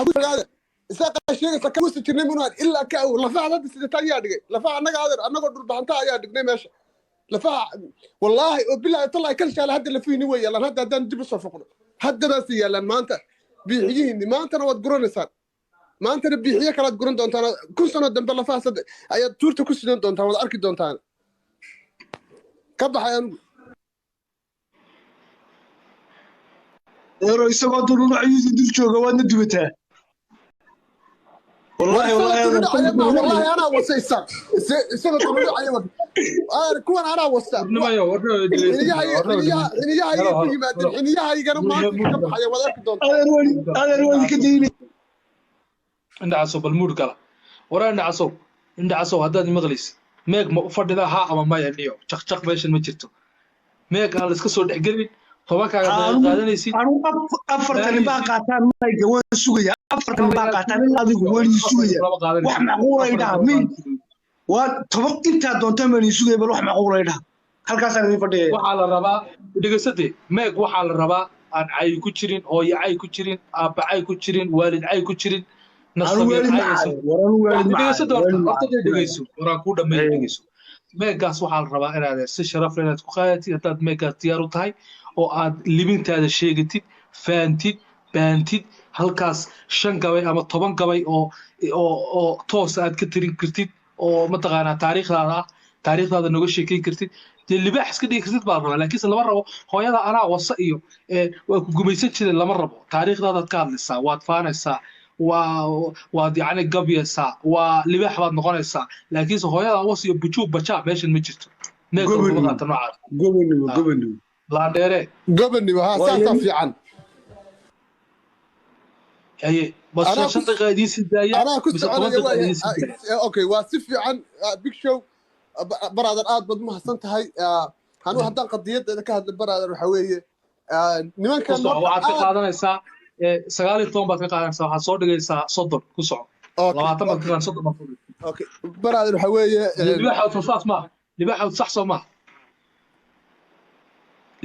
Isaaqa sheegaysa ka wasi jirnay munaan ilaa ka awow. Lafaha hadda sidata ayaa dhigay lafaha annaga, adeer, annagoo Dhulbahanta ayaa dhignay meesha lafaha. Wallaahi oo bilaahi tallahi, kalshaale hadda lafihiini way yaalaan. Hadda haddaan dib usoo foqno, haddadaasay yaalaan maanta biixiyihiinni. Maantana waad guranaysaan, maantana biixiye kalaad guran doontaan. 1000 sano dambe lafahaas hadda ayaad tuurta ku sidan doontaan, waad arki doontaan. Ka baxay anigu. Eero isagoo dululacyuusi dul jooga waadna dubataa. War Wallaahi isagoo wallaahi duludhacaya ma wallaahi anaa wasa Isaaq. Isagoo duludhacaya kuwan anaa wasa. Nimayo, warna dhegeysta, warna xiniyaha dhegeysta. Xiniyahaygay Halo, ku halo, yimaadeen. Halo. Xiniyahaygana maanta ka baxaya, waad arki doontaa. Adeer weli, adeer weli ka daynay. Indhacasow, bal muud gala. Waraa Indhacasow, Indhacasow, haddaad maqlaysid, meeg ma u fadhidaa, haa ama maya? Niyo jaqjaq meeshan ma jirto. Meeg aan la iska soo dhexgelin. 10kaaga daqiiq qaadanaysid. Anigu 4-tan baa qaataan mayga, waan sugayaa. 4-tan baa qaataan ilaa adigu waan idin sugayaa. Laba Wax qaadanaysid. macquula 4 idhaha laba min qaadanaysid. Waa 10 intaa doontaan baan idin sugaya, bal wax macquula idhaha, halkaasaan idin fadhiyaya. Waxaa la rabaa, dhegeysate, meeg waxaa la rabaa aan cay ku jirin, hooyo cay ku jirin, aabba cay ku jirin, waalid cay ku jirin, Anu nasabeed waalid ma cay aysan caayo war, anu waalid ma dhegeyso caayo. horta. Waalid ma Horta caayo. Dhegeyso, waraan kuu dhameeyo. Dhegeyso, meegaas waxaa la rabaa inaad si sharaf leh inaad ku qaadatid. Haddaad meegaas diyaar u tahay oo aad libintaada sheegatid, faantid, baantid, halkaas 5 gabay ama 10 gabay oo toos aad ka tirin kartid, oo mataqaanaa taariikhdaada ah, taariikhdaada nooga sheekeyn kartid, dee libaax iska dhigi kartid baa la rabaa. Laakiinse lama rabo hooyada anaa wasa iyo waa ku gumaysan jiray, lama rabo. Taariikhdaadaad ka hadlaysaa, waad faanaysaa, waad yacni gabyaysaa, waa libaax baad noqonaysaa. Laakiinse hooyada was iyo bujuub bajaa meeshan ma jirto. Meeg laguma Gobonimo. qaata noocaas. Gobonimo. Ah. Gobonimo. Laandheere. Gobonnimo, ha. Waa Saasaa yeli. fiican. Haye, bas. Anaa ku 5 daqiiqa idiin sii daaya anaa ku mise 10 soconaya. daqiiqa Waaya. idiin sii daaya? Okay, waa si fiican. Big Show baraadan, aad baad umahadsan tahay. Anuu haddaan qadiyadeeda ka hadla, baraadan, waxa weeye Ku nimankan soco. horta Waxaad ka aad qaadanaysaa 19 baad ka qaadanaysaa, waxaad soo dhigaysaa 30. Ku soco. Okay. 20 baad ka qaadan, 30 baad soo dhigaysaa. Okay baraadan, waxa weeye Libaaxood soo saas maaha? Libaaxood sax soo maaha?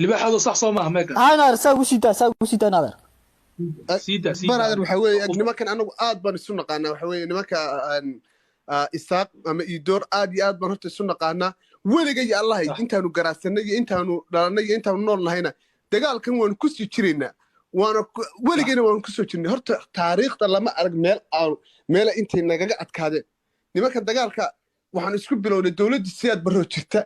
Libaaxood sax soo maaha meegaas? Haa naader, saa ugu siitaa, saa ugu siitaa naader. Sii daa, sii daa. Baraadan, waxa weeye nimankan anagu aad baan isu naqaanaa. Waxa weeye nimanka Isaaq ama Iidoor aad iyo aad baan horta isu naqaanaa. Weliga iyo Allahay, intaanu garaadsanay iyo intaanu dhalanay iyo intaanu nool nahayna, dagaalkan waanu kusii jiraynaa, waana weligayna waanu kusoo jirnay. Horta taariikhda lama arag meel aanu meela intay nagaga adkaadeen nimanka. Dagaalka waxaan isku bilownay dowladdii Siyaad Barroo jirta,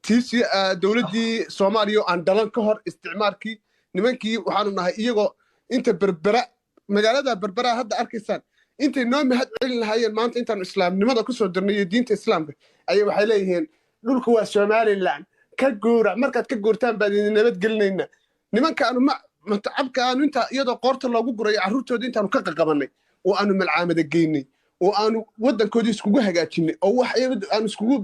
tii dowladdii Soomaaliya oo aan dhalan ka hor isticmaalkii. Nimankii waxaanu nahay iyagoo inta Berbera, magaalada Berbera hadda arkaysaan, intay noo mahad celin lahaayeen maanta intaanu islaamnimada kusoo dirnay iyo diinta islaamka, ayay waxay leeyihiin dhulku waa Somaliland, ka guura, markaad ka guurtaan baan idin nabadgelinaynaa. Nimanka aanu ma matacabka aanu inta iyadoo qoorta loogu gurayo carruurtooda intaanu ka qaqabanay oo aanu malcaamada geynay oo aanu waddankoodii iskugu hagaajinay oo wax aanu iskugu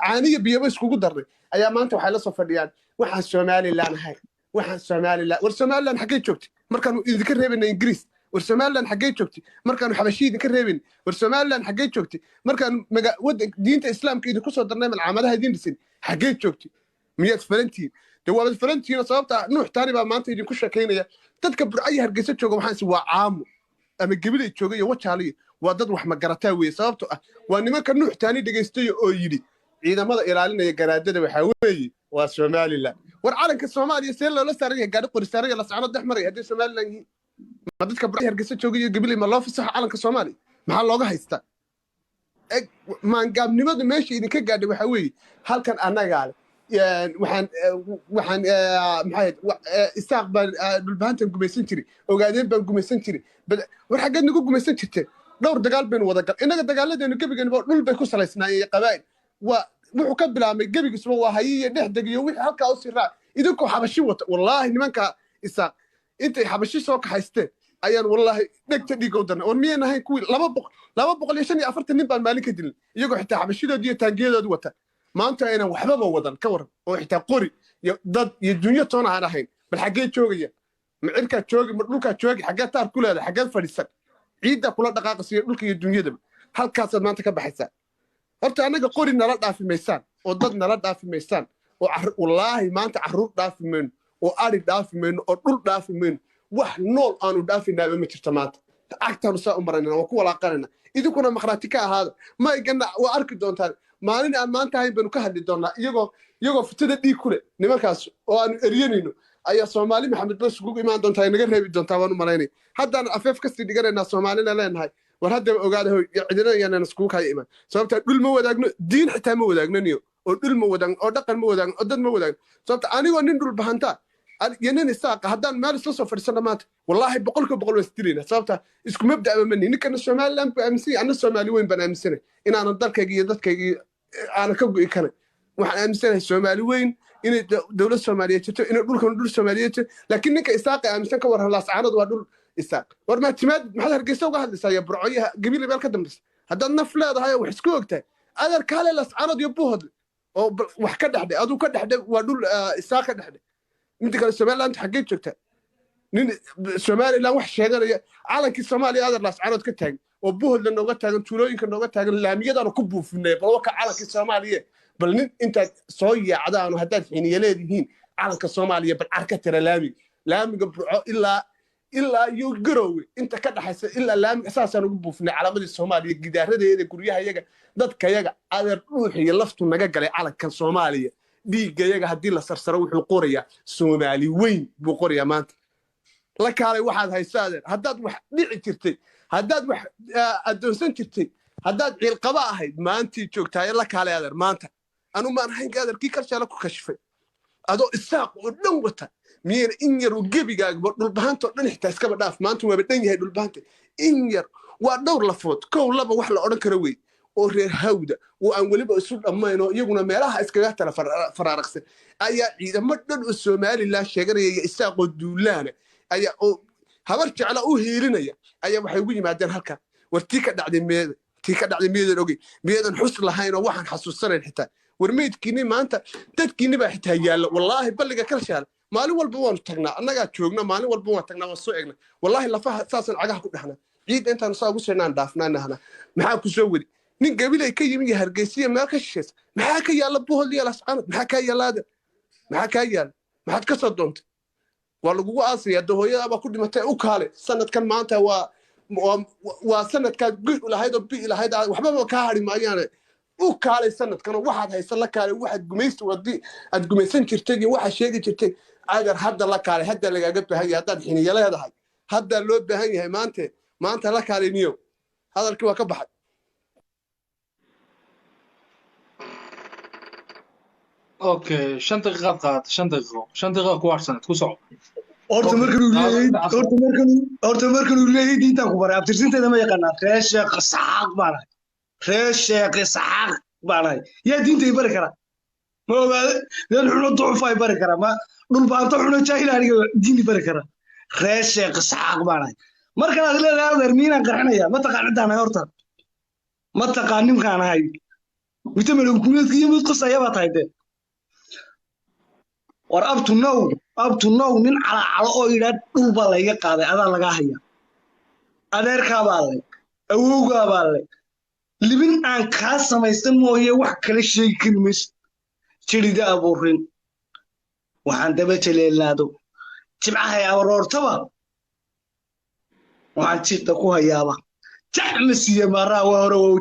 caaniyo biyaba iskugu darnay, ayaa maanta waxay la soo fadhiyaan waxaan Somaliland ahay, waxaan Somaliland. War Somaliland xaggee joogtay markaanu idinka reebayna Ingiriis? War Somaliland xaggee joogtay markaanu Xabashi idinka reebayn? War Somaliland xaggee joogtay markaanu waddan diinta islaamka idinku soo darnay, malcaamadaha idin dhisin? Xaggee joogtay? Miyaad farantihiin? Dee waabad farantihiin. Sababta Nuux Taani baa maanta idinku sheekaynaya. Dadka Burcayo Hargeysa jooga waxaan is waa caamo ama Gebilay jooga iyo Wajaaliyo, waa dad wax magarataa weeye. Sababto ah waa nimanka Nuux Taani dhegaystayo oo yidhi ciidamada ilaalinaya garaadada waxaa weeye waa Somaliland. War calanka Soomaaliya see loola saaran yahay gaadhi qori saaran yahay lasocno dhex maraya hadday Somaliland yihiin? Ma dadka Burcayo Hargeysa jooga iyo Gebilay ma loo fasaxo calanka Soomaaliya? Maxaa looga haystaa? Maangaabnimadu meesha idinka gaadhay waxaa weeye halkan annagaa leh. Waxaan maxay ahayd, Isaaq baan Dhulbahantan gumaysan jiray, Ogaadeen baan gumaysan jiray. War xaggeed nagu gumaysan jirteen? Dhowr dagaal baynu wada gal. Innaga dagaaladeenu gebigeenu dhul bay ku salaysnaayeen iyo qabaa'il. Waa wuxuu ka bilaabmay gebigiisuba waa hayi iyo dhex deg iyo wixii halkaa usii raac idinkoo Xabashi wata. Wallaahi nimanka Isaaq intay Xabashi soo kaxaysteen ayaan wallaahi dhegta dhiiga u darnay. War miyayna ahayn kuwii 245 nin baan maalin ka dilnay, iyagoo xitaa Xabashidoodii iyo taangiyadoodii wata? Maanta aynan waxbaba wadan ka waran, oo xitaa qori iyo dad iyo dunyo toona aan ahayn, bal xaggee joogaya? Ma cirkaa joogi? Ma dhulkaa joogi? Xaggee taar ku leedahay? Xaggeed fadhiisan? Ciiddaa kula dhaqaaqaysa iyo dhulka iyo dunyadaba halkaasaad maanta ka baxaysaa. Horta annaga qori nala dhaafi maysaan oo dad nala dhaafi maysaan oo wallaahi maanta carruur dhaafi mayno oo ari dhaafi mayno oo dhul dhaafi mayno. Wax nool aanu dhaafinaaba ma jirto maanta. Cagtaanu saa u maranayna, waa ku walaaqanayna. Idinkuna maqraati ka ahaada. Maygana waa arki doontaan. Maalin aan maanta ahayn baynu ka hadli doonaa, iyagoo futada dhiig ku leh nimankaas oo aanu eryanayno ayaa Soomaali Maxamed bas ugu imaan doontaa, inaga reebi doontaa baan u malaynay. Haddaan afeef kasii dhiganaynaa, Soomaalina leenahay, war haddaba ogaada hoy, cidina yaanan iskugu kaya imaan, sababtaa dhul ma wadaagno, diin xitaa ma wadaagno niyo, oo dhul ma wadaagno, oo dhaqan ma wadaagno, oo dad ma wadaagno. Sababta anigoo nin dhul bahantaa iyo nin Isaaqa haddaan meel isla soo fadhiisano maanta, wallaahi 100% waan isdilayna, sababta isku mabda'ba ma nihin. Ninkana Somaliland buu aaminsan yahay, anna Soomaali weyn baan aaminsanay, inaanan dalkayga iyo dadkayga aanan ka go'i karin. Waxaan aaminsanahay Soomaali weyn, inay dowlad Soomaaliyeed jirto, inay dhulkan dhul Soomaaliyeed jirto. Laakiin ninka Isaaqa aaminsan, ka warran, Laascaanood waa dhul Isaaq. War maa timaad, maxaad Hargeysa uga hadlaysaa iyo Burcoyaha Gabile meel ka dambaysa? Haddaad naf leedahay oo wax isku ogtahay, adeer, kaale Laascaanood iyo Buuhodle oo wax ka dhexdhe, aduu ka dhexdhe, waa dhul Isaaq ka dhexdhe. Midda kale, Somaliland xaggee joogtaa? Nin Somaliland wax sheeganaya, calankii Soomaaliya adeer Laascaanood ka taagan oo Buuhodle nooga taagan, tuulooyinka nooga taagan, laamiyadaanu ku buufinay. Bal waka calankii Soomaaliya. Bal nin intaad soo yaacdaanu, haddaad xiniya leedihiin, calanka Soomaaliya bal car ka tira laamiga Burco ilaa iyo Garowe inta ka dhaxaysa, ilaa laamiga saasaan ugu buufinay calaamadii Soomaaliya, gidaaradeeda, guryahayaga, dadkayaga. Adeer, dhuuxiyo laftu naga galay calankan Soomaaliya. Dhiiggayaga haddii la sarsaro, wuxuu qorayaa Soomaali weyn buu qorayaa. Maanta la kaalay waxaad hayso, adeer. Haddaad wax dhici jirtay, haddaad wax addoonsan jirtay, haddaad ciilqaba ahayd, maantii joogtaaye la kaalay, adeer. Maanta anu maan ahayn adeer kii Kalshaale ku kashifay adoo Isaaq oo dhan wata? Miyayna in yar oo gebigaagaba dhulbahantoo dhan xitaa iskaba dhaaf, maanta waaba dhan yahay dhulbahanta. In yar waa dhowr lafood, kow, laba, wax la odhan karo wey, oo reer Hawda oo aan weliba isu dhammayn oo iyaguna meelaha iskaga tala faraaraqsan ayaa ciidamo dhan oo Somaliland sheeganaya iyo Isaaqoo duulaana ayaa oo Habar Jecla u hiilinaya ayaa waxay ugu yimaadeen halkan. War tii ka dhacday meeda, tii ka dhacday miyadan ogey? Miyadan xus lahayn oo waxaan xasuusanayn xitaa? War meydkiinni maanta dadkiinni baa xitaa yaalla. Wallaahi balliga Kalshaale maalin walba waanu tagnaa, annagaa joogna, maalin walba waan tagnaa, waan soo eegna. Wallaahi lafaha saasaan cagaha ku dhahnaa, ciidda intaanu saa ugu siinaan dhaafnaa nahna. Maxaa ku soo wadi nin Gabilay ka yimi iyo Hargeysiya meel ka shisheeysa? Maxaa ka yaalla Buhol iyo Lascaanood? Maxaa kaa yaalla, adeer? Maxaa kaa yaalla? Maxaad ka soo doontay? Waa lagugu aasaya de, hooyadaa baa ku dhimatay. U kaale sanadkan maanta waa sanadkaad goy lahayd oo bi'i lahayd, waxbaba kaa hari maayaane. U kaalay sanadkan oo waxaad haysan la kaalay, waxaad gumaysta wadi aad gumaysan jirtay iyo waxaad sheegi jirtay, adeer, hadda la kaalay. Hadda lagaaga baahan yahay. Haddaad xiniyo leedahay, haddaa loo baahan yahay. Maante, maanta la kaalay niyow. Hadalkii waa ka baxay. Okay, 5 daqiiqaad qaad, 5 daqiiqo, 5 daqiiqa ku harsaneed, ku soco. Horta markan uu leeyahay, horta markan uu leeyahay diintaan ku baray, abtirsinteeda ma yaqaanaa? Reer Sheekh Saxaaq baan ahay, reer Sheekh Saxaaq baan ahay. Yaa diinta i bari kara? Ma ogaade dad xuno ducufa i bari kara? Ma dhulbaanto xuno jaahil aniga diin i bari kara? Reer Sheekh Saxaaq baan ahay. Markan aad leedahay, adeer, miinaan qarxinaya, ma taqaan ciddaan ahay? Horta ma taqaan nimkaan ahay? Mite malowkumeedka iyo mid qosaya baa tahay dee. War up to now, up to now, nin calaacalo oo yidhaa dhul baa layga qaaday, adaa lagaa haya, adeerkaa baa le, awowgaa baa le. Libin aan kaa samaysan mooye wax kale sheegi kari mayso. Jirida abuurin waxaan daba jaleelnaado, jimcahay aroortaba waxaan jiiqda ku hayaaba jacma siiye maaraa waa hore waa u.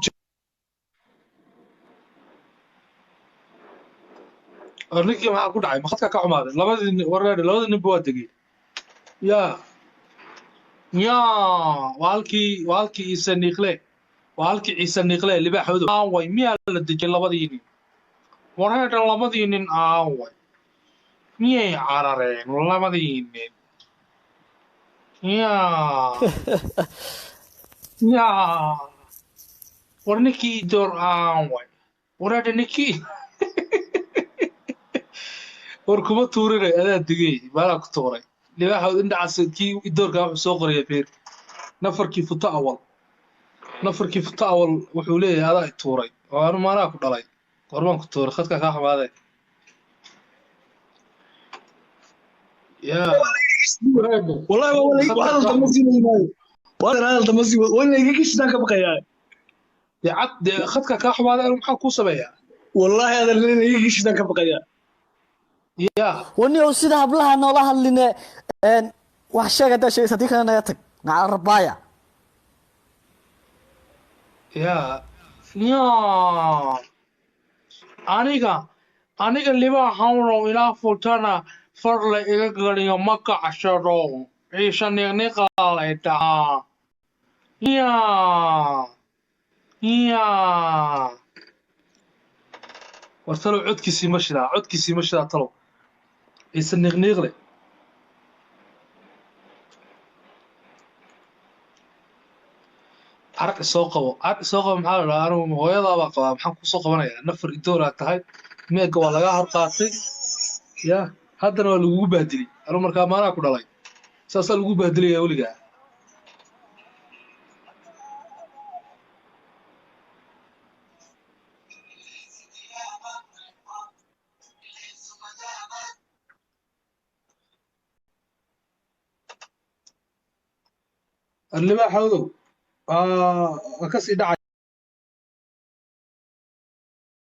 War ninkii maxaa ku dhacay? Makhadka ka xumaaday labadii nin. Wareer, labadii ninba waa degay. Ya waa halkii Ciise Niiqle, waa halkii Ciise Niiqle libaaxooda aaway. Miyaa la dejiyay labadii nin? Wareer, labadii nin aaway? Miyay carareen labadii nin? Ya war ninkii door aaway? Wareer, ninkii, war kuma tuurinay, adaa digay, maalaa ku tuuray libaaxood indhacaas. Kii doorkaa wuxuu soo qoraya beer nafarkii futo awal, nafarkii futo awal wuxuu leeyahay adaa i tuuray oo anu maanaa ku dhalay. Gorbaan ku tuuray? Khadka kaa xumaadee. Ya. Wallahi waa hadal damba sii wadi maayo, waa hadal damba sii wadi, waa inay iga gishidaan ka baqayaa. Dee cad dee, khadka kaa xumaaday, anu maxaa kuu sameeyaa? Wallahi hadal inay iga gishidaan ka baqayaa. Ya. Wani oo sida hablaha noola hadline, wax sheeg haddaa sheegaysa, haddii kale naga tag nacala rabaaya. Ya ya, aniga libaaxawnow ilaa futana far la iga geliyo ma kacsado. Ciise niqniqaalay dhahaa. Ya ya, war talow codkiisii ma shidaa? Codkiisii ma shidaa talow? Ciise niqniiqle. Arc soo qabo, arc soo qabo. Maxaa la dhahaa? Anigu hooyadaa baa qabaa. Maxaan kusoo qabanayaa? Nafar idooraa tahay. Meega waa lagaa hor qaatay, ya haddana waa lagugu bahdilay. Anigu markaa maanaa ku dhalay? Saasaa lagu bahdilaya weligaa. Libaaxoodow waa kasii dhacay.